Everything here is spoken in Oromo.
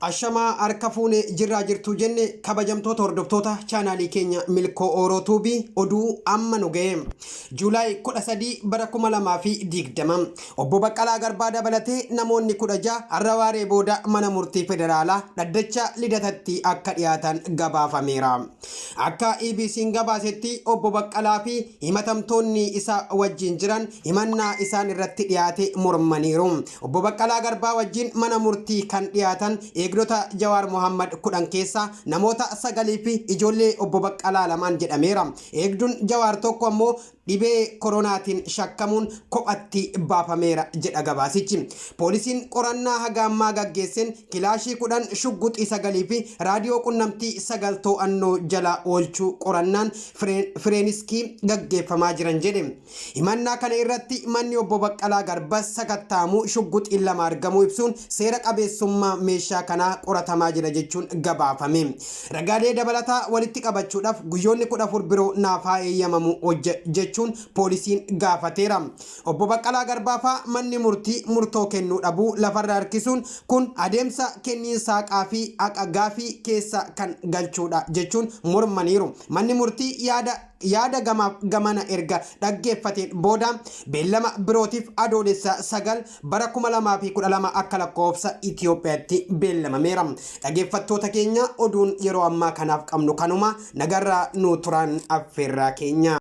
Ashamaa harka fuune jirraa jirtuu jenne kabajamtoota hordoftoota chaanaalii keenya Milkoo Ooroo Tuubii oduu amma nu ga'e. Juulaay 13 bara 2020 Obbo Baqqalaa Garbaa dabalatee namoonni 16 har'a waaree booda mana murtii federaalaa dhaddacha Lidatatti akka dhiyaatan gabaafameera. Akka EBC'n gabaasetti Obbo Baqqalaa fi himatamtoonni isa wajjin jiran himannaa isaan irratti dhiyaate mormaniiru. Obbo Baqqalaa Garbaa wajjin mana murtii kan dhiyaatan eegdota Jawaar Mohaammad 10 keessaa namoota 9 fi ijoollee Obbo Baqqalaa lamaan jedhameera. Eegduun Jawaar tokko ammoo dhibee koronaatiin shakkamuun kophatti baafameera jedha gabaasichi. Poolisiin qorannaa haga ammaa gaggeesseen kilaashii 10, shugguxii 9 fi raadiyoo qunnamtii 9 too'annoo jala oolchuu qorannaan fireeniskii gaggeeffamaa jiran jedhe. Himannaa kana irratti manni Obbo Baqqalaa Garbas sakatta'amuu shugguxiin 2 argamuu ibsuun seera qabeessummaa meeshaa kanaa qoratamaa jira jechuun gabaafame. Ragaalee dabalataa walitti qabachuudhaf guyyoonni 14 biroo naaf haa eeyyamamu jechuun poolisiin gaafateera. Obbo Baqqalaa Garbaafaa manni murtii murtoo kennuu dhabuu lafarra harkisuun kun adeemsa kenniinsa haqaa fi haqa gaafii keessa kan galchuudha jechuun mormaniiru. Manni murtii yaada yaada gamaaf gamana erga dhaggeeffateen booda beellama birootiif Adoolessa 9 bara 2012 akka lakkoofsa Itoophiyaatti beellamameera. Dhageeffattoota keenya oduun yeroo ammaa kanaaf qabnu kanuma nagarraa nuu turaan affeerraa keenya.